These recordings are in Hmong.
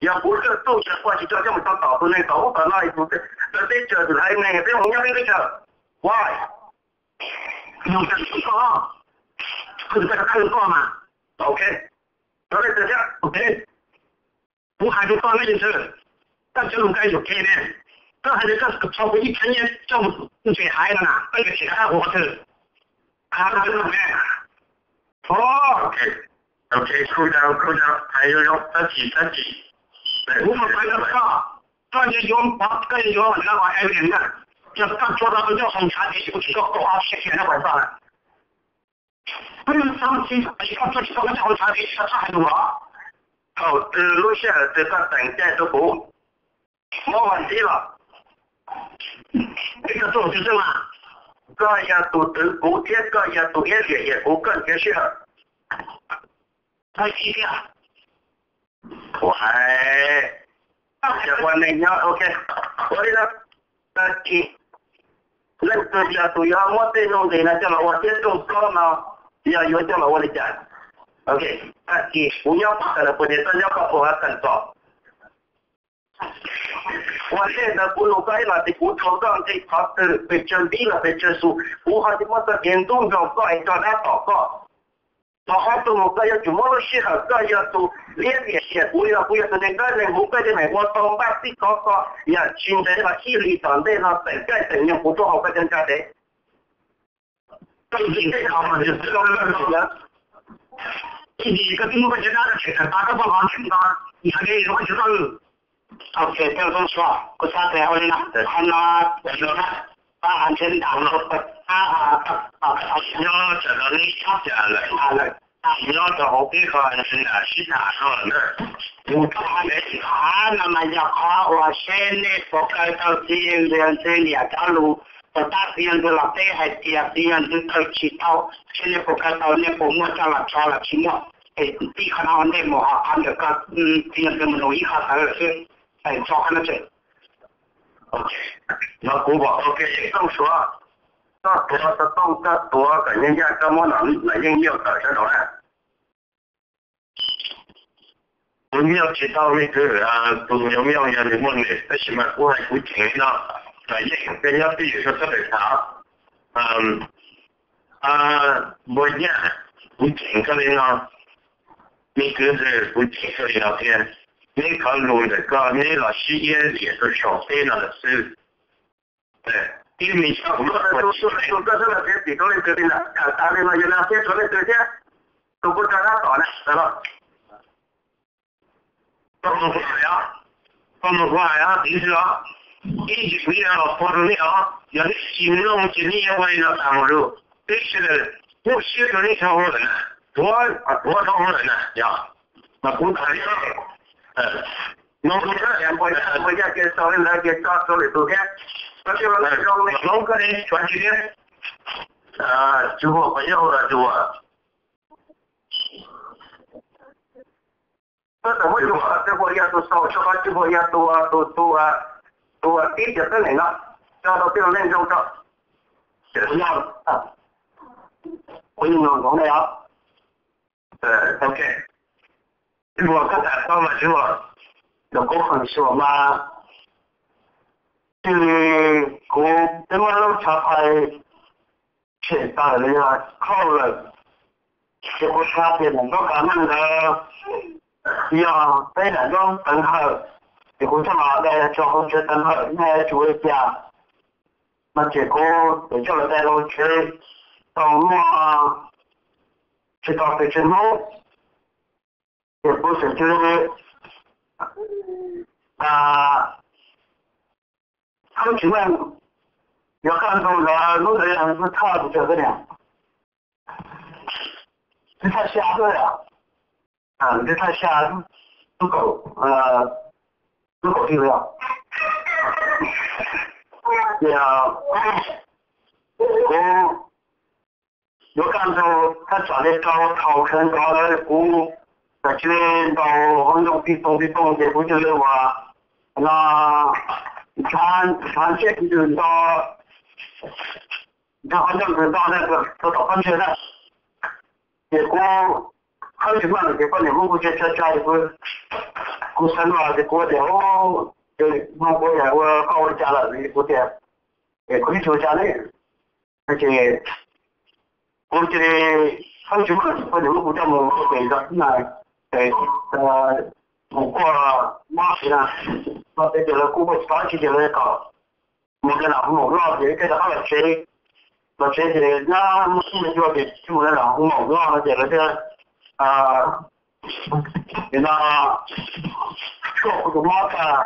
Yog kuv kawg tuaj tsis tau, tsis tau coj mus tau tom tus neeg tom ub tom no, tus teb chaws tus haiv neeg peb mus nyob peb teb chaws. Why? Yog koj, kuv tsis tau koj mas. Ok. Rau nej txawj thiab. Ok. Kuv hais rau koj na, Yeej Tswv, koj cov lus nqe yuam kev ne, koj hais tias koj tau kuv ib thaj nyiaj coj mus ntses haiv no na, koj yuav tsis hais qhov twg? Hais qhov twg ne? Ok, ok, cool down, cool down, hais zoo zoo, txhob chim, txhob chim. Kuv mas hais rau koj, koj yuav yuav pov, koj yuav yuav evidence na. Yog koj tso rau kuv nyob hauv ntshav ces kuv tsis tau kaum ob siab kiag na, hais txog na. Koj tsis tau, koj tsis tau nyob hauv ntshav ces txhob hais lus os. Thaum twg lub sij hawm twg koj teem caij rau kuv? Muab vas ntxib los. Koj yog tus twg xwb mas? Koj yog tus twv kuv thiab koj yog tus iab liam hiam kuv, koj nrhiav sij hawm. Tag kis tiag. Ua hais, yog ua neeg nyob, ok, ua li no, tag kis leej twg yog tus yuav muab tej nuj nqis no coj los ua thiab rooj plaub no yog yuav coj los ua li cas? Ok, tag kis kuv nyob pab tawm los puas nyias, koj nyob koj puas hav tawm txom. Ua ntej ntawd kuv nug koj ib los tias kuv rhuav koj nqi qhov twg, pes tsawg npib los pes tsawg xus, kuv ho tsis muab txoj kev ntub nrog koj es nrog dab tom koj. Thaum ob tug mus koj yuav tsum muab lub sij hawm, koj yog tus liab liam xiam kuv li no, kuv yog tus neeg dawb neeg huv, koj yog neeg ua tau npaj txij kov ko, yam tsis ntev los ib hlis tom ntej no teem caij teem nyoog kuv tuaj haus koj cov nra dev. Koj ntseeg tej no mas yog xwb koj ntseeg na. Ib hlis koj twb muab koj cov dab tshem tawm tas koj poj qhov ntseeg no, yog li koj tsis txawj. Ok, peb ua zoo suav, kuv xav tias ua li no, qhov no, pab ntshe ntam los, pab nyob tsam no neb txhob cas lawm, nyob rau hauv peb qhov ntshe ntam sib tham no lawm na. Kuv tau hais li qhov no mas yog qhov uas seb nej puas kaw tau txiv yawg ntxwg niam cov lus, puas tab txiv yawg ntxwg los teb hais tias txiv yawg ntxwg kaw tsis tau, seb nej puas kaw tau, nej puas muaj coj los tso los tsis muaj. Es tib qhov no ua ntej mus, ho qhov ntawm ko txiv yawg ntxwg mus nug ib qho tawv lawm xwb. Es tso qhov no tseg. No kuv pom ok, Yeej Tooj Suav, koj tuav xov tooj, koj tuav kom nyaj yaj, koj muab Nom Yeej Nyuj tawm sab nraud na. Kuv nyuaj tsis tau me kwv, tus nyuam nyuj yog nws muaj nws, tab sis mas kuv hais kuv ceev li no, Nom Yeej, koj nyob twj ywm rau sab pem tham. Npua Nyaj, kuv ceev koj li no, me kwv ntxawg, kuv ceev koj li no thiab. Neb qhov lus ntawm koj neb los sib iab liam rau saum teb no lawm xwb. Tib me tub, koj xwb los txiav txim rau leej twg li ntawd, tham tas li no yog nag thiab rau leej twg thiab, tus kuv rov qab tom na. Koj mloog kuv hais os, koj mloog kuv hais os, tiv xwb os. Ib ntsis kuv yeej los qhuas rau nej os, yog nej tsis mloog ces nej yeej ua li no tas mus lawm. Peb sawv daws muaj siab rau nej txog hauv lawm na, tuav, tuav rau hauv lawm na, yog. Mas kuv tham li no, mloog kuv thiab, mloog kuv thiab, mloog koj li, tsuav tsis thiab. Tsis muaj qhov yog ua tsis ua. Koj txawm muab cov, tej puas yog tus xaus, tej puas yog tus, tus, tus, tus tib cov teeb meem no, tso rau tij laug Neej Zoo tso. Kuv yeej mloog nkoov nej os. Ok. Tsis muaj koj tham tau mas tsis muaj. Los kuv qhov xyuas mas, kuv twb muab lub tshav phais tshem tawm los yog khauj lawm, ces kuv xav tias ntawm nkauj Kav Meej ntawd yog peb daim ntaub teev hawm, ces kuv coj los dai tso hauv tsev teev hawm, nej yuav tsum ua li cas? No ces kuv txawm coj los dai hauv tsev tau muaj tsis tau pes tsawg hnub, ces kuv txawm cia li, Hawj Tsis Meej, yuav kaj ntug ntawd lub ntawd yog tus thawj tus twg koj niam? Tus thawj xya xwb, tus thawj xya, lub kaum, lub kaum twg yog? Ces kuv yuav kaj ntug thaj tsam li rau thaum sawv ntxov lawm kuv txawm cia li ntaus hauv ncoo pis poog pis poog ces kuv cia li ua no, ntshav ntshav ntsej kuv ntws nto, ntshav qhov ncauj ntws nto na, rau tom pob ntseg na. Ces kuv, Hawj Tsis Meej, ces poj niam muab kuv tsa tsa tsa ces kuv Kuv xav no ces kuv tias, ub, ces no kuv tias ua koj ua li cas lawm? Kuv tias, es kuv twb tsis ua cas li. Ces kuv cia li hab tsis muaj poj niam muab kuv coj mus ua pem zos xwb na, ces mus kuaj mob siv na, no ces lawv kuj ua tsis tau dab tsi ces lawv kom mus nram hu maum loj ces thiaj rov qab los tsev, los tsev ces nyab muaj ib nyuag yua ces thiaj mus nram hu maum loj no ces lawv thiaj, no, tuaj kuv tus mob tag,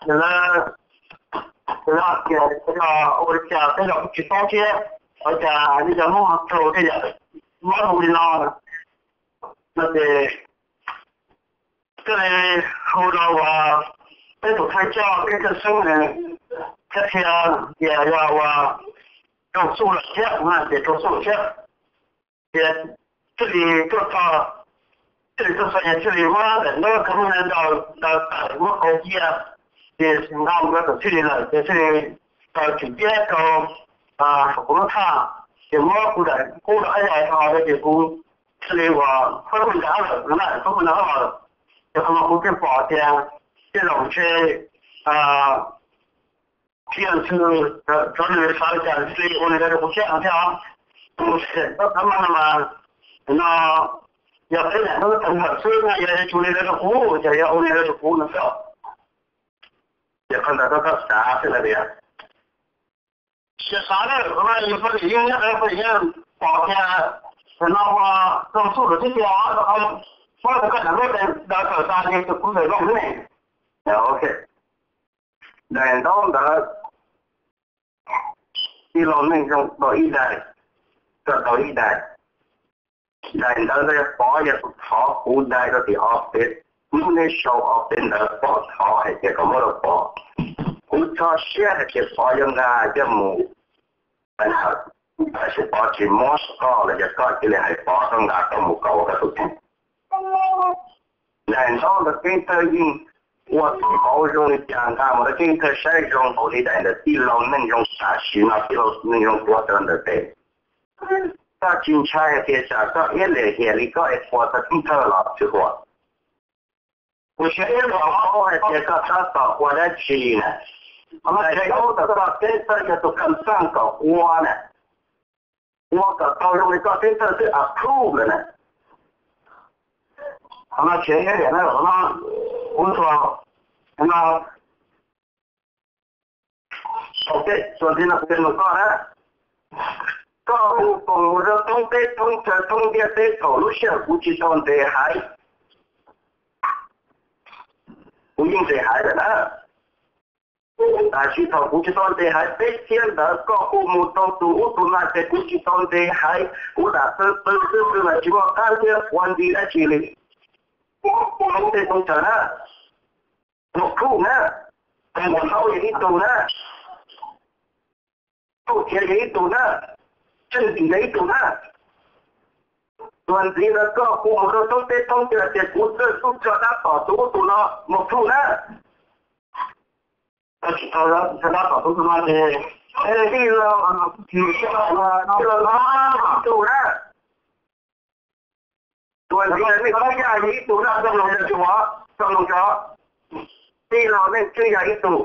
ces lawv, lawv hais tias ua li cas tej zaum kuv tsis paub thiab, ua cas nej cov Hmoob ho raug tej yam mob zoo li no, no ces thiaj li hu rau uas peb tus thawj coj Keeb Thawj Xeeb, thiab qhia tias yog uas raug xuj lawm thiab, ces raug xuj thiab, ces thiaj li tuaj txog, thiaj li tuaj txog ces thiaj li muab daim ntaub khav muaj ntaub ntaws tawm muab qau cia, ces nqa mus rau tom thiaj li lawm ces thiaj li tau tsim piab rau saum kuv lub thaj, ces muab kuv daim qub rau qab yaig rau ces kuv thiaj li uas fab muaj nra lawm no na, fab muaj nra lawm. Ces qhov no kuv thiaj pom tias tej zaum ntshe thiaj ntshe cov nws xav li cas thiaj li ua li ntawd rau kuv thiab no thiab os. Tab tab mas no mas no yog peb niam hnub tag hawm xwb no yog tsis ua li ntawd rau kuv, ces yog ua li ntawd rau kuv no xwb. Ces qhov ntawd koj xav xwb na tias, xav xav na, qhov no yog poj niam yeej nyob qhov poj niam yeej pom tias no ua zoo xub lawm tib tiag, rau qhov muab rau koj niam hnub tag tawm tas ces tus kuv ntawm zoo ne. Ok, daim ntaub ntawd tij laug Neej Zoo tau ib daim, koj tau ib daim. Daim ntawd yog Pov yog tus thov kuv daim rau tim office. Hnub nej sau office ntawd Pov thov hais tias kom muab rau Pov. Kuv txhob siab hais tias Pov yuav nqa coj mus, tab sis Pov tsis muab koj los yog koj cia li hais Pov koj nqa koj mus koj ua koj tus kheej. Daim ntaub ntawd Keeb Thawj yeej ua tus qauv zoo li cas nqa mus rau Keeb Thawj saib zoo npaum li daim ntawd tij laug Neej Zoo tam sim no tij laug Neej Zoo tuav rau ntawm tes. Koj tsis ntshai hais tias tsam koj iab lem hiam li koj es qhuas tau Keeb Thawj los tsis qhuas? Kuv siab ib los ob hais tias koj tab tom ua dab tsi na. Qhov no tseem ub tom koj Keeb Thawj yog tus kam xaj kom ua na. Ua kom tau zoo li koj Keeb Thawj twb approve lawm na. Qhov no tseem ib yam na, qhov no kuv tsuas, no, txuas ntxiv no kuv nug koj na, koj hu koom mus rau thoob teb thoob chaw thoob ntiaj teb thaum lub sij hawm kuv tsis tau ntes haiv, kuv yeej ntes haiv lawm na. Tam sim thaum kuv tsis tau ntes haiv peb txhiab ntawd koj hu mus rau tus ub tus no ces kuv tsis tau ntes haiv, kuv dam txawv txawv xwb xwb los tsis muaj qab thiab quav nti dab tsi li. Thoob teb thoob chaw na, Mus Phuj na, Mus Thaub yog ib tug na, Txuj Khiav yog ib tug na, Tswj Tim yog ib tug na. Txuas ntxiv ntawd koj hu mus rau thoob teb thoob chaw tias kuv txawj tub rog tab tom tus ub tus no, Mus Phuj na. Tsis tau dab tom tus no ces, tij laug, tij laug Nab yog ib tug na. Txuas ntxiv ntawd Neej Tub Yaj yog ib tug na, txoj lus yog tsuas, txoj lus tso. Tij laug Neej Tswb yog ib tug.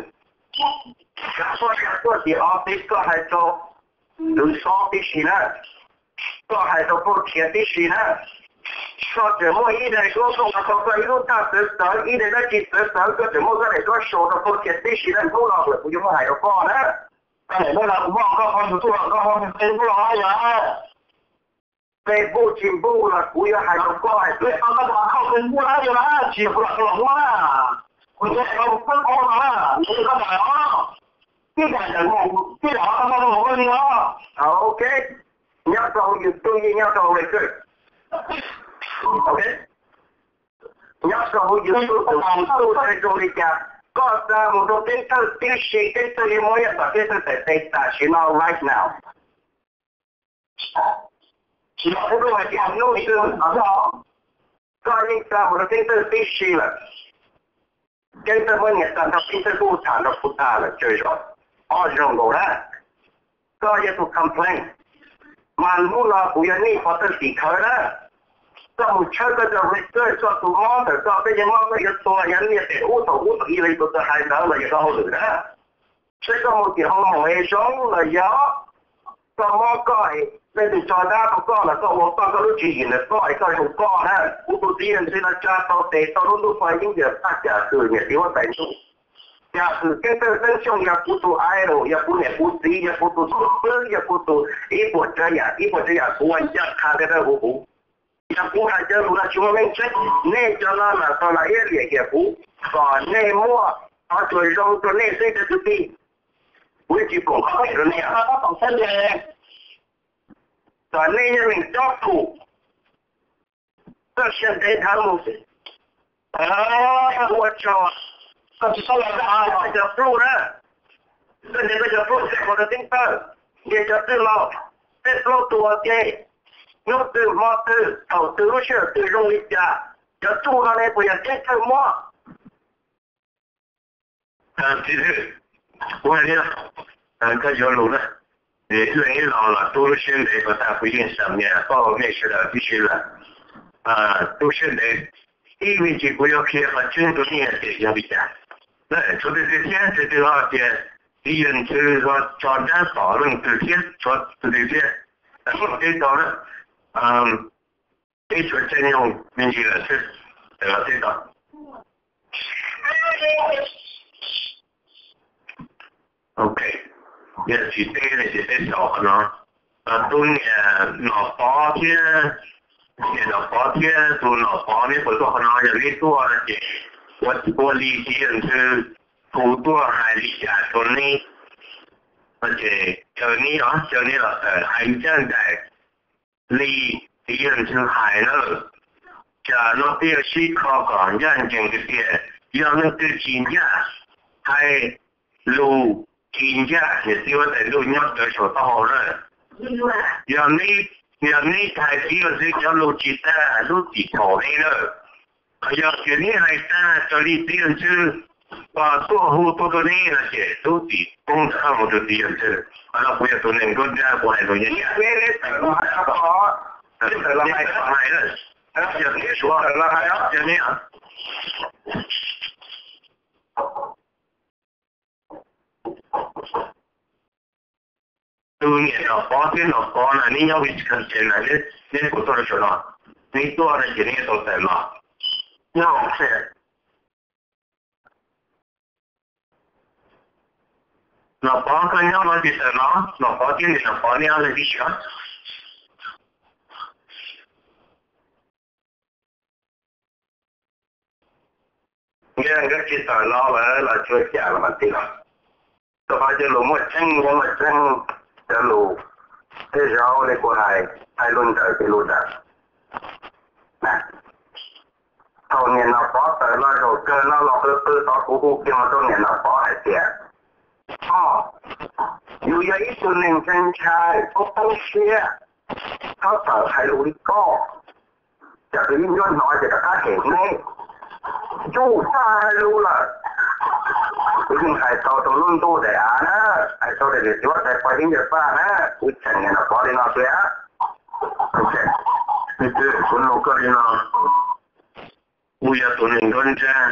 Koj tuaj tim office koj hais rau tus xob tib si na, koj hais rau Txuj Khiav tib si na. Koj tseem muaj ib daim duab koj ua tau koj ib lub thaj txawv txawv, ib daim dab tsi txawv txawv, koj tseem muaj koj daim duab show rau Txuj Khiav tib si na, hnub no lawm kuv yuav muab hais rau koj na. Koj daim duab no kuv muab koj qhov YouTube los koj muab Facebook los hais yom. Facebook tsis npuj los kuv yuav hais rau koj hais tias, koj Facebook na yog na, tsis yog kuv lam tau los muab na, kuv tsis tau Facebook no na, nws yog koj daim os, tib daim ntawm mus tib daim os, koj muab rau mus ua li os. Ok, nyob rau hauv YouTube yeej nyob rau hauv record. Ok, nyob rau hauv YouTube tus tus txuj hais zoo li cas, koj xa mus rau Keeb Thawj tib si, Keeb Thawj yeej muab yaj tom Keeb Thawj tes tes tam sim no right now. Tsis los peb lub hais tias hnub twg no, koj yeej xa mus rau Keeb Thawj tib si lawm. Keeb Thawj muab niam tag nrho, Keeb Thawj kuj tham nrog kuv tag lawm tsawg zaus, ob zaug nkaus na. Koj yog tus complain, mas hnub no kuv yog nej pov thawj tim khawv na. Koj mus tshawb koj cov research, koj tus mob ntawm koj, peb cov mob koj yuav tua, yog niaj pem ub thaum ub thaum ib los tus tau hais ntawd los yog koj hauj lwm na. Seb koj mus tim hoo mom es zoo los yog koj mob koj, leej twg tso dab rau koj los koj ua koj, koj lub tswv yim ntawm koj es koj zoo koj na. Kuv tus txiv yawg ntxwv no tsa tau tes tau lub ntuj pog yeeb yawm paj, cam hwm niam txiv huab tais ntuj, cam hwm keeb tawj xeeb xyooj, yog kuv tus idol, yog kuv niam kuv txiv, yog kuv tus tub xwb, yog kuv tus ib puas tsav yam ib puas tsav yam, kuv ua ncaj qha tej dawb huv huv. Yog kuv hais cov lus no tsis muaj meej tseeb, nej cov no mas tau los ib liam hiam kuv, kom nej muaj qhov tsuas zoo rau nej xwb cov kwv tij. Kuv yeej tsis foom koob hmoov rau nej, kom nej yeej meem cob pum. Koj siab ntev dhawv mus, ua tsaug, koj tsis txhob los hais cov pluj na. Koj ntiav koj cov pluj txij qhov rau teeb tawj, ntiav cov twg los, tej plaub tug ua ke, hnub twg hmo twg thaum twg lub sij hawm twg zoo li cas, cov txuj no ne puas yog keeb txawj muab? Txiv Thwj, kuv hais li no, koj yuav lus na, es ib leeg ib lo los tu lub siab ntev kom tag, kuv yeej xam nyas pauj nej sawv daws tib si lawm. Tu siab ntev, ib me ntsis kuv yuav qhia qhov tseeb rau nej tias yog li cas. Tshuav tus twg thiab, tus twg ho tias txiv yawg ntxwv ho tso dab tom leej twg thiab, tshuav tus twg thiab? Teb tau na, peb tshuav caij nyoog me ntsis lawm xwb, los teb tau. Ok, yog tsis teb no ces peb xaus qhov no. Tus niam Nom Pov thiab, niam Nom Pov thiab tus Nom Pov, neb puas tuaj qhov no? Yog neb tuaj no ces ua, ua li txiv yawg ntxwv hu tuaj hais li cas rau neb, no ces caw neb, caw neb los tawm hais ncaj nraim li txiv yawg ntxwv hais na. Tsam no peb yuav sib kho kom ncaj ncees tiag tiag. Yog leej twg tsis ncaj, hais lus tsis ncaj, niam txiv huab tais ntuj nyob rawv saum taub hau na. Yog neb, yog neb hais txiv yawg ntxwv cov lus tsis tag, lub txim thaum neb na. Yog tias neb hais tag raws li txiv yawg ntxwv tuaj hu tuaj rau neb no ces lub txim poob ntawm no mus rau txiv yawg ntxwv. Qhov no kuv yog tus neeg nruab nrab, kuv hais lus nyob nyob. Neb tawm los hais, yog neb suav, yog neb tus niam Nom Pov thiab Nom Pov na, neb nyob Wisconsin na, neb puas tuaj rau saum no? Neb tuaj no ces neb tau tawm los. Nom Pov, koj nyob no ces tawm los. Nom Pov thiab niam Nom Pov, neb ob leeg tib si os. Nkawd tsis tawm los lawm los tsuas cas los mas tij laug. Rau qhov cov lus muaj tseeb, muaj tseeb, cov lus thiab zaub li kuv hais, hais lus ntawm ces lus ntawm. Thaum niam Nom Pov tawm los zaum kawg no los qw qw tod kuv hu kiag mus rau niam Nom Pov hais tias, o, yus yog ib tug neeg ntshai ntshai, poob poob siab, txhob tawm hais lus li koj. Cov tus ib nyuag hnov ces rov qab hem neb. Ntuj txaj hais lus lawm. Kuv yeej hais tau rau lub ntuj daim av na, hais tau daim niam txiv huab tais pog yeeb yawm paj na, kuv tseem niam Nom Pov li no tias, kuv nug koj li no, kuv yog tus neeg nruab nrab,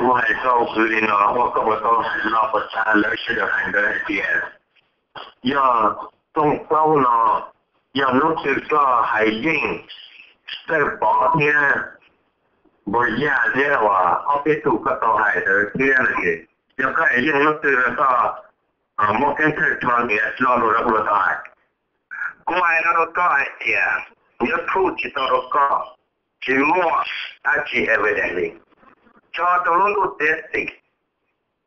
kuv hais tau kwv li no, ua koj puas tau hais no puas tag? Lawv sawv daws hais ntawd hais tias, yog rooj plaub no, yog hnub twg koj hais yeej, Txawj Pov thiab Npog Yaj thiab uas ob peb tug koj tau hais ntawd thiab no ces, yog koj hais yeej hnub twg koj muab Keeb Thawj rho ntiav lo lus rau kuv los tau hais. Kuv hais no rau koj hais tias, nws yuav prove tsis tau rau koj, tsis muaj dab tsi evidence li. Tso rau lub ntuj txiav txim.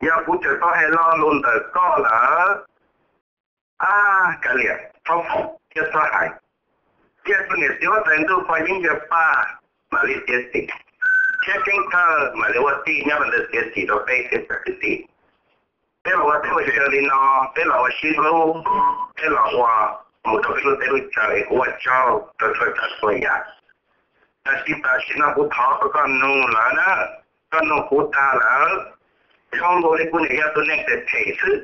Yog kuv tseem tau hais lo lus ntawm koj lawm, ab, kav liam, txhob foom thiab txhob hais. Cia tus niam txiv huab tais ntuj pog yeeb yawg paj mam li txiav txim, thiab Keeb Thawj mam li ua tij nyob rau ntawd txiav txim rau peb sawv daws kwv tij. Peb los ua teb ua chaw li no, peb los ua sib hlub, peb los ua mus rau peb lub teb lub chaw, es kuv ua tsaug rau txhua tsav txhua yam. Tab sis tam sim no kuv thov kom koj nug lawm na, koj nug kuv tag lawm, zoo nkaus li kuv niam yog tus neeg phem phem xwb.